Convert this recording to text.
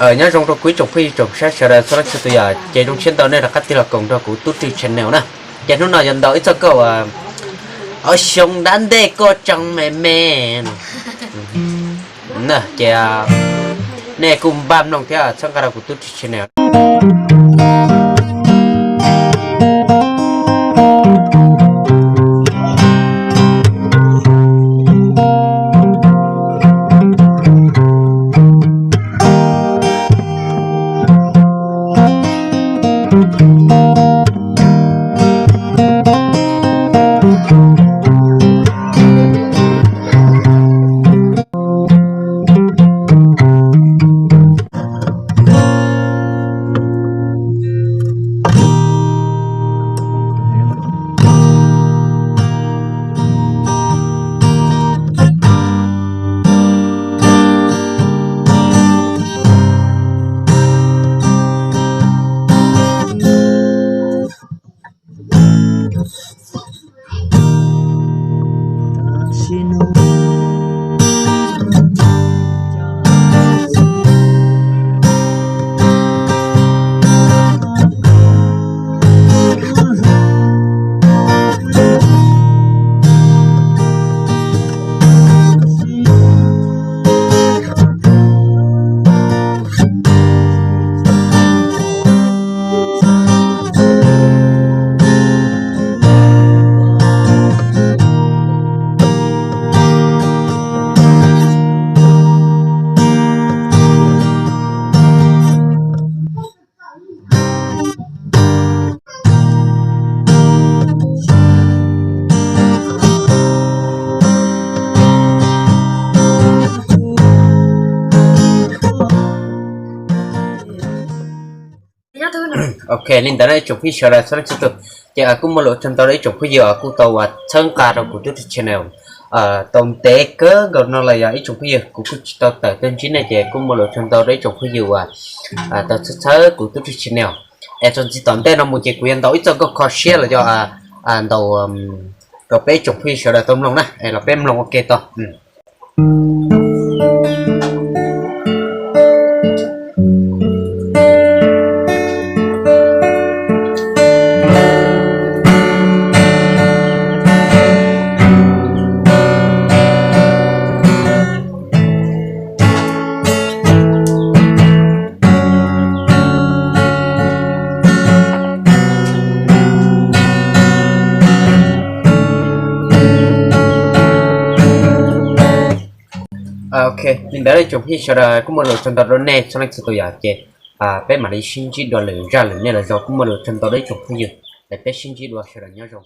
Nyob zoo rau kuv ib tsoom phooj ywg tsoom saib sawv daws txhua leej txhua tus yom, ces zoo siab ntau nej rov qab tig los koom nrog kuv Tub Rwg Channel na. Ces hnub no yuav ntaus ib txoj nkauj uas, Ob xyoo dab ntej koj tseem me me no. Ces nej kuj npaj mloog thiab txhawb nqa rau kuv Tub Rwg Channel. Ok, li ntawd no ib tsoom phooj ywg sawv daws txhua leej txhua tus, ces kuj muaj lus ua tsaug ntau rau ib tsoom phooj ywg uas kuj tau uas txhawb nqa rau kuv Tub Rwg Channel tau ntev kawg nkaus no los yog ib tsoom phooj ywg, kuv kuj tsis tau tawm tuaj ntsib nej, ces kuj muaj lus ua tsaug ntau rau ib tsoom phooj ywg uas tau txhawb txhawb kuv Tub Rwg Channel. Es txog txij tom ntej no mus ces kuv yuav ntaus ib txoj nkauj kho siab los yog ntaus rau peb ib tsoom phooj ywg sawv daws tau mloog na, es los peb mloog ua ke tau. Ok, li ntawd ib tsoom phooj ywg sawv daws kuj muaj lus ua tsaug ntau rau nej txhua leej txhua tus yom, ces peb mam li sib ntsib dua lwm zaj lwm nej los zog, kuj muaj lus ua tsaug ntau rau ib tsoom phooj ywg, es peb sib ntsib dua, sawv daws nyob zoo.